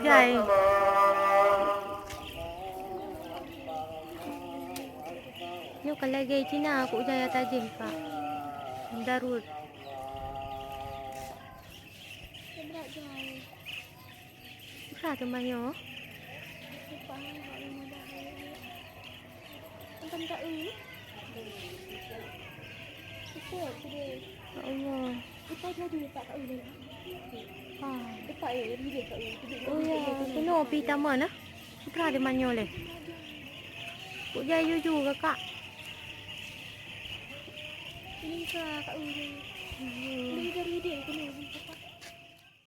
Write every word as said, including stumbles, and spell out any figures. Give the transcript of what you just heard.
Jai. Nyoe ka lagèe Cina kujai ata jih, Kak. Darut. Berat teuma nyoe. Ya Allah. Oh ya, keunoe pi tamong nah. Putra di manyo leh. Kujai juju kakak.